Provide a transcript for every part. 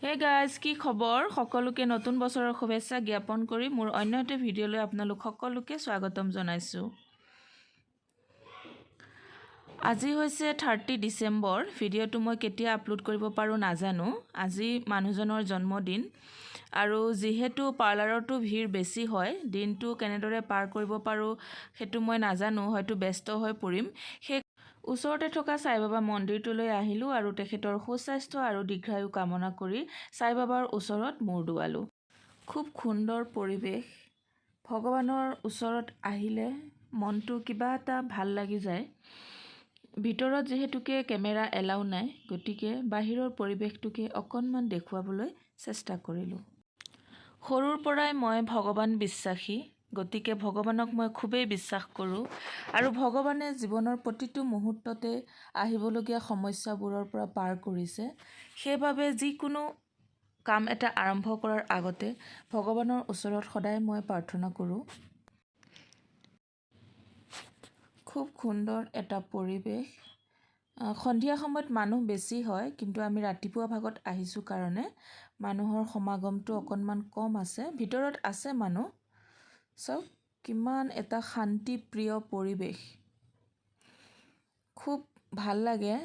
Hey guys, কি খবৰ? সকলোকে নতুন বছৰৰ শুভেচ্ছা জ্ঞাপন কৰি মোৰ অন্য এটা ভিডিঅ'লৈ আপোনালোক সকলোকে স্বাগতম জনাইছোঁ। আজি হৈছে 30 ডিচেম্বৰ। ভিডিঅ'টো মই কেতিয়া আপলোড কৰিব পাৰোঁ নাজানো। আজি মানুহজনৰ জন্মদিন আৰু যিহেতু পাৰ্লাৰতো ভিৰ বেছি হয়, দিনটো কেনেদৰে পাৰ কৰিব পাৰোঁ সেইটো মই নাজানো, হয়তো ব্যস্ত হৈ পৰিম। সেই ওচৰতে থকা সাইবাবা মন্দিৰটোলৈ আহিলোঁ আৰু তেখেতৰ সুস্বাস্থ্য আৰু দীৰ্ঘায়ু কামনা কৰি সাইবাবাৰ ওচৰত মূৰ দোৱালোঁ। খুব সুন্দৰ পৰিৱেশ। ভগৱানৰ ওচৰত আহিলে মনটো কিবা এটা ভাল লাগি যায়। ভিতৰত যিহেতুকে কেমেৰা এলাউ নাই, গতিকে বাহিৰৰ পৰিৱেশটোকে অকণমান দেখুৱাবলৈ চেষ্টা কৰিলোঁ। সৰুৰ পৰাই মই ভগৱান বিশ্বাসী, গতিকে ভগৱানক মই খুবেই বিশ্বাস কৰোঁ আৰু ভগৱানে জীৱনৰ প্ৰতিটো মুহূৰ্ততে আহিবলগীয়া সমস্যাবোৰৰ পৰা পাৰ কৰিছে। সেইবাবে যিকোনো কাম এটা আৰম্ভ কৰাৰ আগতে ভগৱানৰ ওচৰত সদায় মই প্ৰাৰ্থনা কৰোঁ। খুব সুন্দৰ এটা পৰিৱেশ। সন্ধিয়া সময়ত মানুহ বেছি হয়, কিন্তু আমি ৰাতিপুৱা ভাগত আহিছোঁ কাৰণে মানুহৰ সমাগমটো অকণমান কম আছে। ভিতৰত আছে মানুহ। চাওক কিমান এটা শান্তিপ্ৰিয় পৰিৱেশ, খুব ভাল লাগে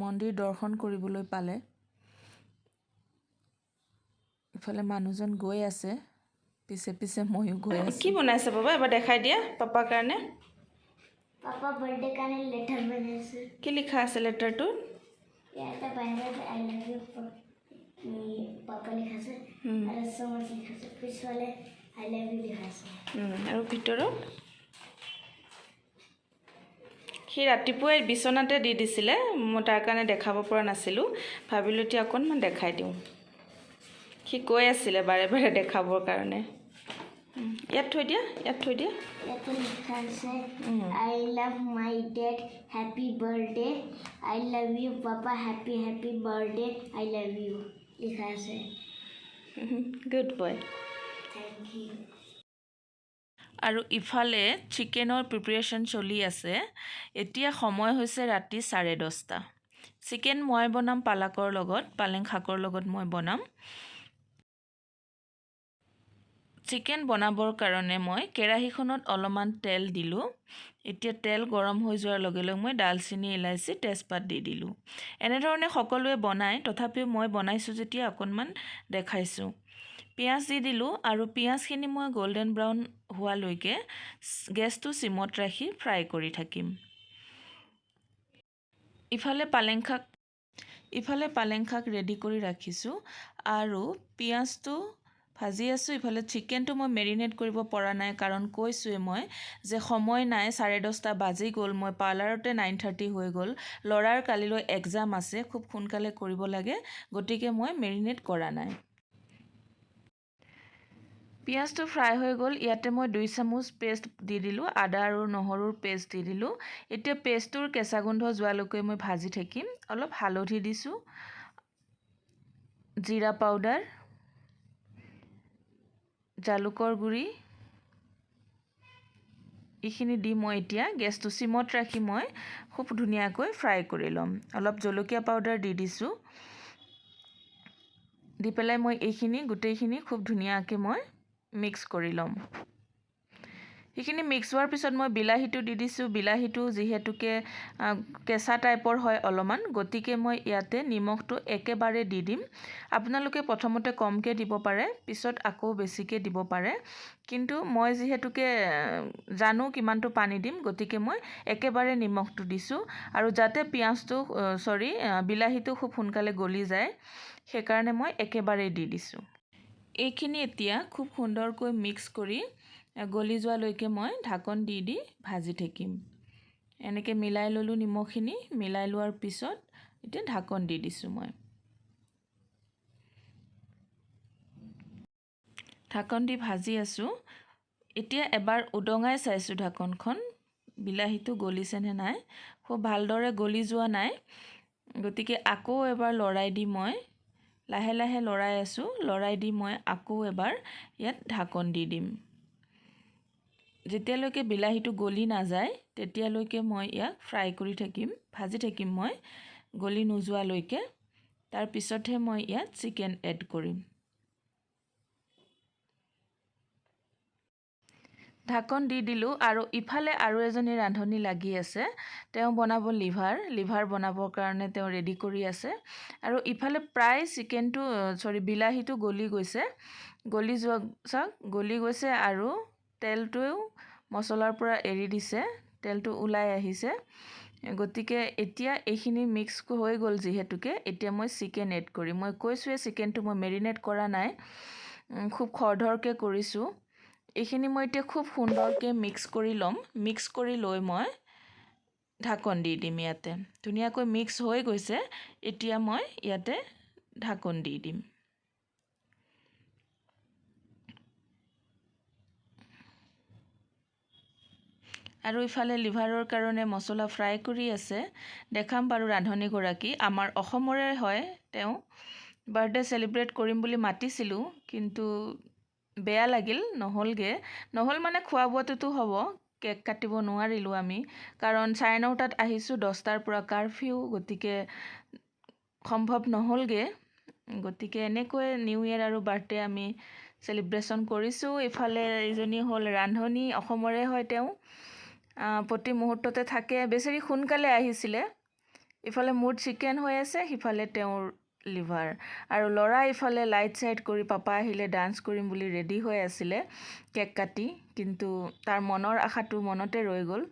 মন্দিৰ দৰ্শন কৰিবলৈ পালে। ইফালে মানুহজন গৈ আছে, পিছে পিছে ময়ো গৈ আছোঁ। কি বনাইছে বাবা, এবাৰ দেখাই দিয়া পাপাৰ কাৰণে। পাপা বাৰ্থডে কাৰণে লেটাৰ বনাইছোঁ। কি লিখা আছে লেটাৰটোত? ইয়াতে বাহিৰত "I love you papa" লিখা আছে আৰু "চ' মাছ" লিখা আছে। পিছফালে "I love you" লিখা আছে। আৰু ভিতৰত সি ৰাতিপুৱাই বিচনাতে দি দিছিলে, মই তাৰ কাৰণে দেখাব পৰা নাছিলোঁ। ভাবিলোঁ এতিয়া অকণমান দেখাই দিওঁ। সি কৈ আছিলে বাৰে বাৰে দেখাবৰ কাৰণে। ইয়াত থৈ দিয়া, ইয়াত থৈ দিয়া। ইয়াতে লিখা আছে, "I love my dad, happy birthday. I love you papa, happy happy birthday, I love you" লিখা আছে। Good boy. Thank you. আৰু ইফালে চিকেনৰ প্ৰিপেৰেশ্যন চলি আছে। এতিয়া সময় হৈছে ৰাতি 10:30। চিকেন মই বনাম পালাকৰ লগত, পালেং শাকৰ লগত মই বনাম। চিকেন বনাবৰ কাৰণে মই কেৰাহীখনত অলপমান তেল দিলোঁ। এতিয়া তেল গৰম হৈ যোৱাৰ লগে লগে মই ডালচেনি, ইলাচি, তেজপাত দি দিলোঁ। এনেধৰণে সকলোৱে বনায়, তথাপিও মই বনাইছোঁ যেতিয়া অকণমান দেখাইছোঁ। পিঁয়াজ দি দিলোঁ আৰু পিঁয়াজখিনি মই গল্ডেন ব্ৰাউন হোৱালৈকে গেছটো চিমত ৰাখি ফ্ৰাই কৰি থাকিম। ইফালে পালেং শাক ৰেডি কৰি ৰাখিছোঁ আৰু পিঁয়াজটো ভাজি আছোঁ। ইফালে চিকেনটো মই মেৰিনেট কৰিব পৰা নাই, কাৰণ কৈছোঁৱে মই যে সময় নাই। 10:30 বাজি গ'ল, মই পাৰ্লাৰতে 9:30 হৈ গ'ল। ল'ৰাৰ কালিলৈ এক্সাম আছে, খুব সোনকালে কৰিব লাগে, গতিকে মই মেৰিনেট কৰা নাই। পিঁয়াজটো ফ্ৰাই হৈ গ'ল। ইয়াতে মই 2 চামুচ পেষ্ট দি দিলোঁ, আদা আৰু নহৰুৰ পেষ্ট দি দিলোঁ। এতিয়া পেষ্টটোৰ কেঁচা গোন্ধ যোৱালৈকে মই ভাজি থাকিম। অলপ হালধি দিছোঁ, জিৰা পাউডাৰ, জালুকৰ গুড়ি, এইখিনি দি মই এতিয়া গেছটো চিমত ৰাখি মই খুব ধুনীয়াকৈ ফ্ৰাই কৰি ল'ম। অলপ জলকীয়া পাউডাৰ দি দিছোঁ। দি পেলাই মই এইখিনি গোটেইখিনি খুব ধুনীয়াকৈ মই মিক্স কৰি ল'ম। সেইখিনি মিক্স হোৱাৰ পিছত মই বিলাহীটো দি দিছোঁ। বিলাহীটো যিহেতুকে কেঁচা টাইপৰ হয় অলপমান, গতিকে মই ইয়াতে নিমখটো একেবাৰে দি দিম। আপোনালোকে প্ৰথমতে কমকৈ দিব পাৰে, পিছত আকৌ বেছিকৈ দিব পাৰে, কিন্তু মই যিহেতুকে জানো কিমানটো পানী দিম, গতিকে মই একেবাৰে নিমখটো দিছোঁ। আৰু যাতে পিঁয়াজটো, চৰি, বিলাহীটো খুব সোনকালে গলি যায়, সেইকাৰণে মই একেবাৰেই দি দিছোঁ। এইখিনি এতিয়া খুব সুন্দৰকৈ মিক্স কৰি গলি যোৱালৈকে মই ঢাকন দি দি ভাজি থাকিম। এনেকৈ মিলাই ল'লোঁ নিমখখিনি। মিলাই লোৱাৰ পিছত এতিয়া ঢাকন দি দিছোঁ মই। ঢাকন দি ভাজি আছোঁ। এতিয়া এবাৰ উদঙাই চাইছোঁ ঢাকনখন, বিলাহীটো গলিছেনে নাই। খুব ভালদৰে গলি যোৱা নাই, গতিকে আকৌ এবাৰ লৰাই দি মই লাহে লাহে লৰাই আছোঁ। লৰাই দি মই আকৌ এবাৰ ইয়াত ঢাকন দি দিম। যেতিয়ালৈকে বিলাহীটো গলি নাযায়, তেতিয়ালৈকে মই ইয়াক ফ্ৰাই কৰি থাকিম, ভাজি থাকিম মই গলি নোযোৱালৈকে। তাৰপিছতহে মই ইয়াত চিকেন এড কৰিম। ঢাকন দি দিলোঁ। আৰু ইফালে আৰু এজনী ৰান্ধনী লাগি আছে, তেওঁ বনাব লিভাৰ। লিভাৰ বনাবৰ কাৰণে তেওঁ ৰেডি কৰি আছে। আৰু ইফালে প্ৰায় চিকেনটো, চৰি, বিলাহীটো গলি গৈছে। গলি যোৱা চাওক, গলি গৈছে আৰু তেলটোৱেও মছলাৰ পৰা এৰি দিছে, তেলটো ওলাই আহিছে। গতিকে এতিয়া এইখিনি মিক্স হৈ গ'ল যিহেতুকে এতিয়া মই চিকেন এড কৰিম। মই কৈছোঁৱে চিকেনটো মই মেৰিনেট কৰা নাই, খুব খৰধৰকৈ কৰিছোঁ। এইখিনি মই এতিয়া খুব সুন্দৰকৈ মিক্স কৰি ল'ম। মিক্স কৰি লৈ মই ঢাকন দি দিম। ইয়াতে ধুনীয়াকৈ মিক্স হৈ গৈছে। এতিয়া মই ইয়াতে ঢাকন দি দিম। আৰু ইফালে লিভাৰৰ কাৰণে মছলা ফ্ৰাই কৰি আছে। দেখাম বাৰু ৰান্ধনীগৰাকী, আমাৰ অসমৰে হয়। তেওঁ বাৰ্থডে চেলিব্ৰেট কৰিম বুলি মাতিছিলোঁ, কিন্তু বেয়া লাগিল, নহ'লগৈ। নহ'ল মানে খোৱা বোৱাটোতো হ'ব, কেক কাটিব নোৱাৰিলোঁ আমি, কাৰণ 9:30টাত আহিছোঁ, 10টাৰ পৰা কাৰফিউ, গতিকে সম্ভৱ নহ'লগৈ। গতিকে এনেকৈ নিউ ইয়েৰ আৰু বাৰ্থডে আমি চেলিব্ৰেশ্যন কৰিছোঁ। ইফালে এইজনী হ'ল ৰান্ধনী, অসমৰে হয় তেওঁ, প্ৰতি মুহূৰ্ততে থাকে। বেচেৰি সোনকালে আহিছিলে। ইফালে মোৰ চিকেন হৈ আছে, সিফালে তেওঁৰ লিভাৰ। আৰু ল'ৰা ইফালে লাইট চাইট কৰি পাপা আহিলে ডান্স কৰিম বুলি ৰেডি হৈ আছিলে কেক কাটি, কিন্তু তাৰ মনৰ আশাটো মনতে ৰৈ গ'ল।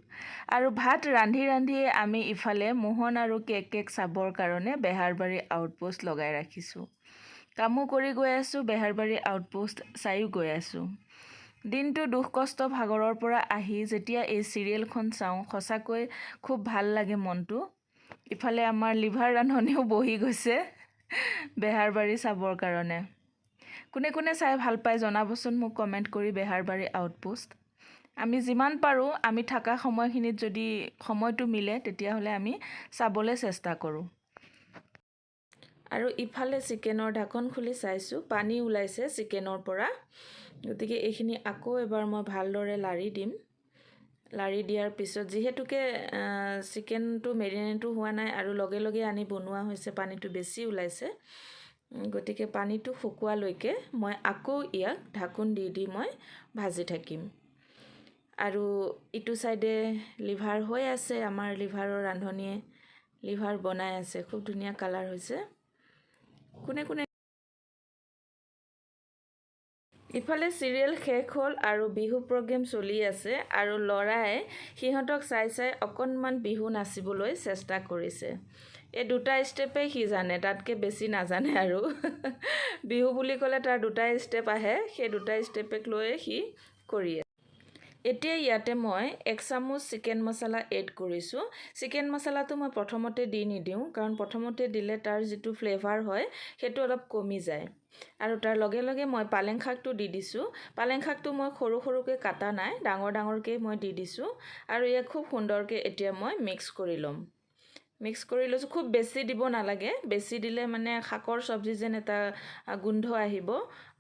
আৰু ভাত ৰান্ধি ৰান্ধিয়ে আমি ইফালে মোহন আৰু কেক কেক চাবৰ কাৰণে বেহাৰবাৰী আউটপোষ্ট লগাই ৰাখিছোঁ। কামো কৰি গৈ আছোঁ, বেহাৰবাৰী আউটপোষ্ট চায়ো গৈ আছোঁ। দিনটো দুখ কষ্ট ভাগৰৰ পৰা আহি যেতিয়া এই চিৰিয়েলখন চাওঁ, সঁচাকৈ খুব ভাল লাগে মনটো। ইফালে আমাৰ লিভাৰ ৰান্ধনীও বহি গৈছে বেহাৰবাৰী চাবৰ কাৰণে। কোনে কোনে চাই ভাল পায় জনাবচোন মোক কমেণ্ট কৰি বেহাৰবাৰী আউটপোষ্ট। আমি যিমান পাৰোঁ, আমি থকা সময়খিনিত যদি সময়টো মিলে তেতিয়াহ'লে আমি চাবলৈ চেষ্টা কৰোঁ। আৰু ইফালে চিকেনৰ ঢাকন খুলি চাইছোঁ, পানী ওলাইছে চিকেনৰ পৰা। গতিকে এইখিনি আকৌ এবাৰ মই ভালদৰে লাৰি দিম। লাৰি দিয়াৰ পিছত যিহেতুকে চিকেনটো মেৰিনেটো হোৱা নাই আৰু লগে লগে আনি বনোৱা হৈছে, পানীটো বেছি ওলাইছে। গতিকে পানীটো শুকোৱালৈকে মই আকৌ ইয়াক ঢাকোন দি দি মই ভাজি থাকিম। আৰু ইটো ছাইডে লিভাৰ হৈ আছে, আমাৰ লিভাৰৰ ৰান্ধনীয়ে লিভাৰ বনাই আছে। খুব ধুনীয়া কালাৰ হৈছে। কোনে কোনে ইফালে চিৰিয়েল শেষ হ'ল আৰু বিহু প্ৰগ্ৰেম চলি আছে। আৰু ল'ৰাই সিহঁতক চাই চাই অকণমান বিহু নাচিবলৈ চেষ্টা কৰিছে। এই দুটা ষ্টেপেই সি জানে, তাতকৈ বেছি নাজানে। আৰু বিহু বুলি ক'লে তাৰ দুটা ষ্টেপ আহে, সেই দুটা ষ্টেপক লৈয়ে সি কৰি আছে। এতিয়া ইয়াতে মই 1 চামুচ চিকেন মছলা এড কৰিছোঁ। চিকেন মছলাটো মই প্ৰথমতে দি নিদিওঁ, কাৰণ প্ৰথমতে দিলে তাৰ যিটো ফ্লেভাৰ হয় সেইটো অলপ কমি যায়। আৰু তাৰ লগে লগে মই পালেং শাকটো দি দিছোঁ। পালেং শাকটো মই সৰু সৰুকৈ কাটা নাই, ডাঙৰ ডাঙৰকৈ মই দি দিছোঁ। আৰু ইয়াক খুব সুন্দৰকৈ এতিয়া মই মিক্স কৰি ল'ম। মিক্স কৰি লৈছোঁ। খুব বেছি দিব নালাগে, বেছি দিলে মানে শাকৰ চব্জি যেন এটা গোন্ধ আহিব।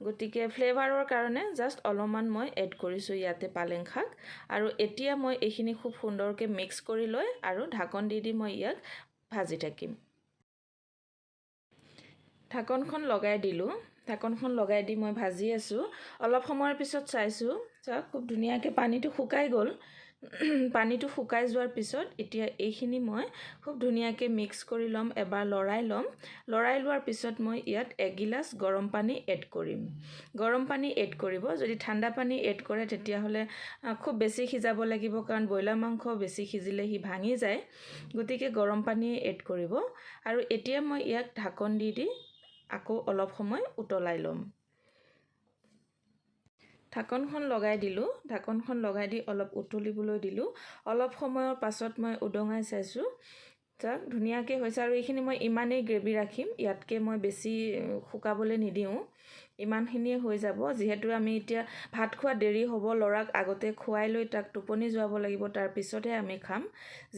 গতিকে ফ্লেভাৰৰ কাৰণে জাষ্ট অলপমান মই এড কৰিছোঁ ইয়াতে পালেং শাক। আৰু এতিয়া মই এইখিনি খুব সুন্দৰকৈ মিক্স কৰি লৈ আৰু ঢাকন দি দি মই ইয়াক ভাজি থাকিম। ঢাকনখন লগাই দিলোঁ। ঢাকনখন লগাই দি মই ভাজি আছোঁ। অলপ সময়ৰ পিছত চাইছোঁ, চাওক খুব ধুনীয়াকৈ পানীটো শুকাই গ'ল। পানীটো শুকাই যোৱাৰ পিছত এতিয়া এইখিনি মই খুব ধুনীয়াকৈ মিক্স কৰি ল'ম, এবাৰ লৰাই ল'ম। লৰাই লোৱাৰ পিছত মই ইয়াত এগিলাচ গৰম পানী এড কৰিম। গৰম পানী এড কৰিব, যদি ঠাণ্ডা পানী এড কৰে তেতিয়াহ'লে খুব বেছি সিজাব লাগিব, কাৰণ ব্ৰইলাৰ মাংস বেছি সিজিলে সি ভাঙি যায়। গতিকে গৰম পানীয়ে এড কৰিব। আৰু এতিয়া মই ইয়াক ঢাকন দি দি আকৌ অলপ সময় উতলাই ল'ম। ঢাকনখন লগাই দিলোঁ। ঢাকনখন লগাই দি অলপ উতলিবলৈ দিলোঁ। অলপ সময়ৰ পাছত মই উদঙাই চাইছোঁ, চাওক ধুনীয়াকৈ হৈছে। আৰু এইখিনি মই ইমানেই গ্ৰেভি ৰাখিম, ইয়াতকৈ মই বেছি শুকাবলৈ নিদিওঁ, ইমানখিনিয়ে হৈ যাব। যিহেতু আমি এতিয়া ভাত খোৱা দেৰি হ'ব, ল'ৰাক আগতে খুৱাই লৈ তাক টোপনি যোৱাব লাগিব, তাৰ পিছতহে আমি খাম।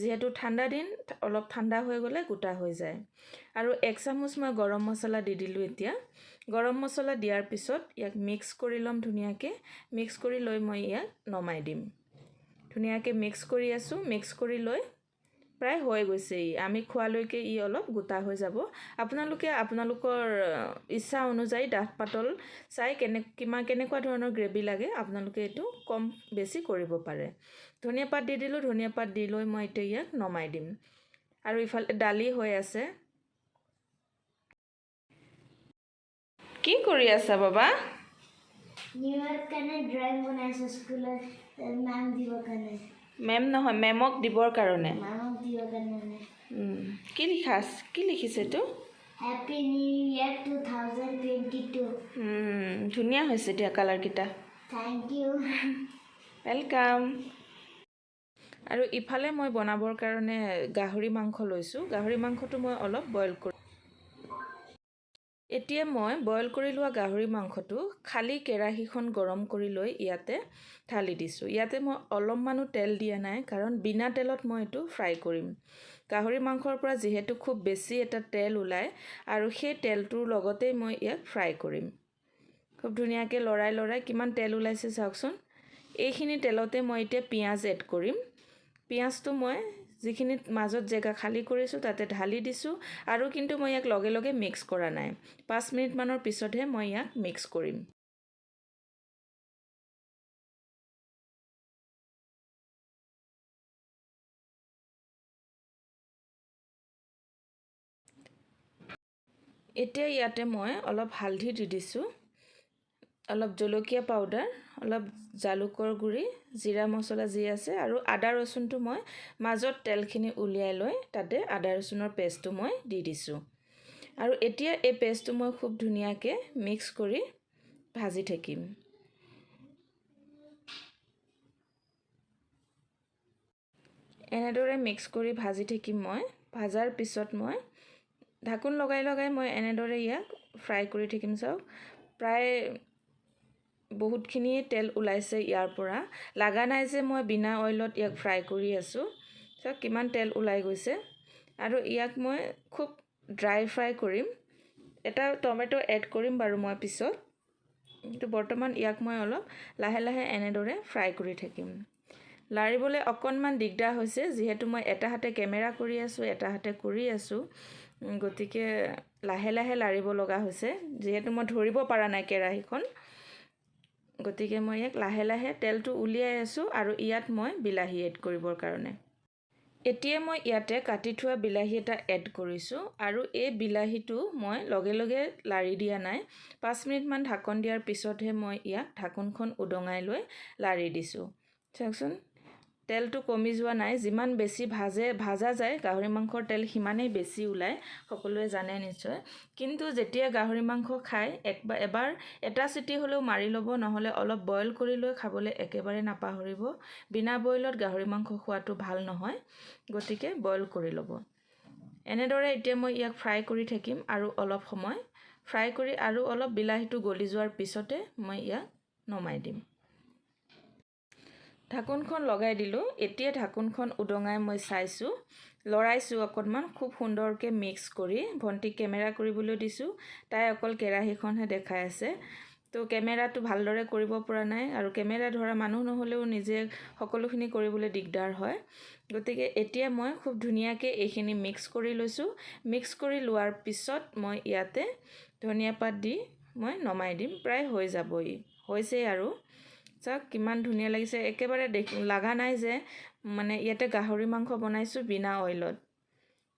যিহেতু ঠাণ্ডা দিন, অলপ ঠাণ্ডা হৈ গ'লে গোটা হৈ যায়। আৰু 1 চামুচ মই গৰম মছলা দি দিলোঁ। এতিয়া গৰম মছলা দিয়াৰ পিছত ইয়াক মিক্স কৰি ল'ম ধুনীয়াকৈ। মিক্স কৰি লৈ মই ইয়াক নমাই দিম। ধুনীয়াকৈ মিক্স কৰি আছোঁ। মিক্স কৰি লৈ প্ৰায় হৈ গৈছে ই, আমি খোৱালৈকে ই অলপ গোটা হৈ যাব। আপোনালোকে আপোনালোকৰ ইচ্ছা অনুযায়ী ডাঠ পাতল চাই কেনেকুৱা ধৰণৰ গ্ৰেভি লাগে আপোনালোকে এইটো কম বেছি কৰিব পাৰে। ধনিয়া পাত দি দিলোঁ। ধনিয়া পাত দি লৈ মই এতিয়া ইয়াক নমাই দিম। আৰু ইফালে দালি হৈ আছে। কি কৰি আছা বাবা? নিউ ইয়াৰ কাৰণে ড্ৰয়িং বনাইছোঁ স্কুলত মেম দিবৰ কাৰণে। মেম নহয়, মেমক দিবৰ কাৰণে। মেমক দিবৰ কাৰণে। কি লিখা আছে? কি লিখিছে এইটো? Happy New Year 2022। ধুনীয়া হৈছে দিয়া কালাৰকেইটা। Thank you. Welcome. আৰু ইফালে মই বনাবৰ কাৰণে গাহৰি মাংস লৈছোঁ। গাহৰি মাংসটো মই অলপ বইল কৰি, এতিয়া মই বইল কৰি লোৱা গাহৰি মাংসটো খালী কেৰাহীখন গৰম কৰি লৈ ইয়াতে ঢালি দিছোঁ। ইয়াতে মই অলপমানো তেল দিয়া নাই, কাৰণ বিনা তেলত মই এইটো ফ্ৰাই কৰিম। গাহৰি মাংসৰ পৰা যিহেতু খুব বেছি এটা তেল ওলায় আৰু সেই তেলটোৰ লগতেই মই ইয়াক ফ্ৰাই কৰিম। খুব ধুনীয়াকৈ লৰাই লৰাই কিমান তেল ওলাইছে চাওকচোন। এইখিনি তেলতে মই এতিয়া পিঁয়াজ এড কৰিম। পিঁয়াজটো মই যিখিনি মাজত জেগা খালী কৰিছোঁ তাতে ঢালি দিছোঁ আৰু কিন্তু মই ইয়াক লগে লগে মিক্স কৰা নাই, 5 মিনিটমানৰ পিছতহে মই ইয়াক মিক্স কৰিম। এতিয়া ইয়াতে মই অলপ হালধি দি দিছোঁ, অলপ জলকীয়া পাউডাৰ, অলপ জালুকৰ গুড়ি, জিৰা মছলা যি আছে, আৰু আদা ৰচুনটো মই মাজত তেলখিনি উলিয়াই লৈ তাতে আদা ৰচুনৰ পেষ্টটো মই দি দিছোঁ। আৰু এতিয়া এই পেষ্টটো মই খুব ধুনীয়াকৈ মিক্স কৰি ভাজি থাকিম। এনেদৰে মিক্স কৰি ভাজি থাকিম মই। ভাজাৰ পিছত মই ঢাকোন লগাই লগাই মই এনেদৰে ইয়াক ফ্ৰাই কৰি থাকিম। চাওক প্ৰায় বহুতখিনিয়ে তেল ওলাইছে ইয়াৰ পৰা, লগা নাই যে মই বিনা অইলত ইয়াক ফ্ৰাই কৰি আছোঁ। চাওক কিমান তেল ওলাই গৈছে। আৰু ইয়াক মই খুব ড্ৰাই ফ্ৰাই কৰিম। এটা টমেট' এড কৰিম বাৰু মই পিছত, কিন্তু বৰ্তমান ইয়াক মই অলপ লাহে লাহে এনেদৰে ফ্ৰাই কৰি থাকিম। লাৰিবলৈ অকণমান দিগদাৰ হৈছে, যিহেতু মই এটা হাতে কেমেৰা কৰি আছোঁ, এটা হাতে কৰি আছোঁ, গতিকে লাহে লাহে লাৰিব লগা হৈছে, যিহেতু মই ধৰিব পৰা নাই কেৰাহীখন। গতিকে মই ইয়াক লাহে লাহে তেলটো উলিয়াই আছোঁ। আৰু ইয়াত মই বিলাহী এড কৰিবৰ কাৰণে এতিয়া মই ইয়াতে কাটি থোৱা বিলাহী এটা এড কৰিছোঁ। আৰু এই বিলাহীটো মই লগে লগে লাৰি দিয়া নাই, 5 মিনিটমান ঢাকন দিয়াৰ পিছতহে মই ইয়াক ঢাকোনখন উদঙাই লৈ লাৰি দিছোঁ। চাওকচোন তেলটো কমি যোৱা নাই, যিমান বেছি ভাজা যায় গাহৰি মাংসৰ তেল সিমানেই বেছি ওলায়, সকলোৱে জানে নিশ্চয়। কিন্তু যেতিয়া গাহৰি মাংস খায় এবাৰ এটা চিটি হ'লেও মাৰি ল'ব, নহ'লে অলপ বইল কৰি লৈ খাবলৈ একেবাৰে নাপাহৰিব। বিনা বইলত গাহৰি মাংস খোৱাটো ভাল নহয়, গতিকে বইল কৰি ল'ব। এনেদৰে এতিয়া মই ইয়াক ফ্ৰাই কৰি থাকিম আৰু অলপ সময় ফ্ৰাই কৰি আৰু অলপ বিলাহীটো গলি যোৱাৰ পিছতে মই ইয়াক নমাই দিম। ঢাকোনখন লগাই দিলোঁ। এতিয়া ঢাকোনখন উদঙাই মই চাইছোঁ, লৰাইছোঁ অকণমান খুব সুন্দৰকৈ মিক্স কৰি। ভণ্টিক কেমেৰা কৰিবলৈ দিছোঁ, তাই অকল কেৰাহীখনহে দেখাই আছে। তো কেমেৰাটো ভালদৰে কৰিব পৰা নাই আৰু কেমেৰা ধৰা মানুহ নহ'লেও নিজে সকলোখিনি কৰিবলৈ দিগদাৰ হয়। গতিকে এতিয়া মই খুব ধুনীয়াকৈ এইখিনি মিক্স কৰি লৈছোঁ। মিক্স কৰি লোৱাৰ পিছত মই ইয়াতে ধনিয়া পাত দি মই নমাই দিম। প্ৰায় হৈ যাব, ই হৈছেই। আৰু চাওক কিমান ধুনীয়া লাগিছে, একেবাৰে লগা নাই যে মানে ইয়াতে গাহৰি মাংস বনাইছোঁ বিনা অইলত,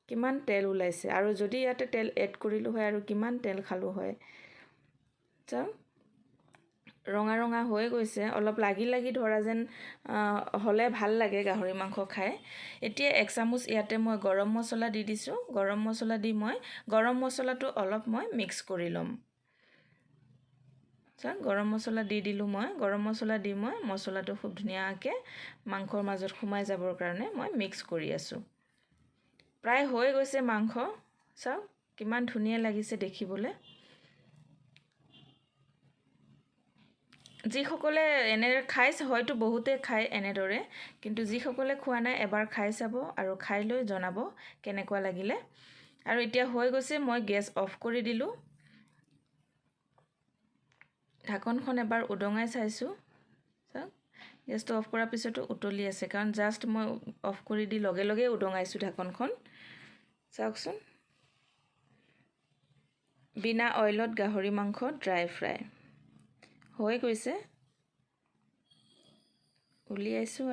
কিমান তেল ওলাইছে। আৰু যদি ইয়াতে তেল এড কৰিলোঁ হয় আৰু কিমান তেল খালোঁ হয়। চাওক ৰঙা ৰঙা হৈ গৈছে, অলপ লাগি লাগি ধৰা যেন হ'লে ভাল লাগে গাহৰি মাংস খাই। এতিয়া এক চামুচ ইয়াতে মই গৰম মছলা দি দিছোঁ। গৰম মছলা দি মই গৰম মছলাটো অলপ মই মিক্স কৰি ল'ম। চাওক গৰম মছলা দি দিলোঁ মই। গৰম মছলা দি মই মছলাটো খুব ধুনীয়াকৈ মাংসৰ মাজত সোমাই যাবৰ কাৰণে মই মিক্স কৰি আছোঁ। প্ৰায় হৈ গৈছে মাংস, চাওক কিমান ধুনীয়া লাগিছে দেখিবলৈ। যিসকলে এনেদৰে খাইছে, হয়তো বহুতে খায় এনেদৰে, কিন্তু যিসকলে খোৱা নাই এবাৰ খাই চাব আৰু খাই লৈ জনাব কেনেকুৱা লাগিলে। আৰু এতিয়া হৈ গৈছে, মই গেছ অফ কৰি দিলোঁ। ঢাকনখন এবাৰ উদঙাই চাইছোঁ, চাওক গেছটো অফ কৰাৰ পিছতো উতলি আছে, কাৰণ জাষ্ট মই অফ কৰি দি লগে লগে উদঙাইছোঁ ঢাকনখন। চাওকচোন, বিনা অইলত গাহৰি মাংস ড্ৰাই ফ্ৰাই হৈ গৈছে। উলিয়াইছোঁ।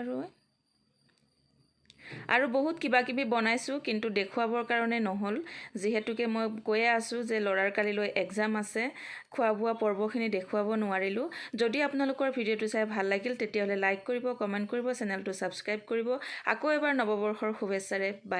আৰু বহুত কিবা কিবি বনাইছোঁ, কিন্তু দেখুৱাবৰ কাৰণে নহ'ল, যিহেতুকে মই কৈয়ে আছোঁ যে ল'ৰাৰ কালিলৈ এক্সাম আছে। খোৱা বোৱা পৰ্বখিনি দেখুৱাব নোৱাৰিলোঁ। যদি আপোনালোকৰ ভিডিঅ'টো চাই ভাল লাগিল, তেতিয়াহ'লে লাইক কৰিব, কমেণ্ট কৰিব, চেনেলটো ছাবস্ক্ৰাইব কৰিব। আকৌ এবাৰ নৱবৰ্ষৰ শুভেচ্ছাৰে বাই।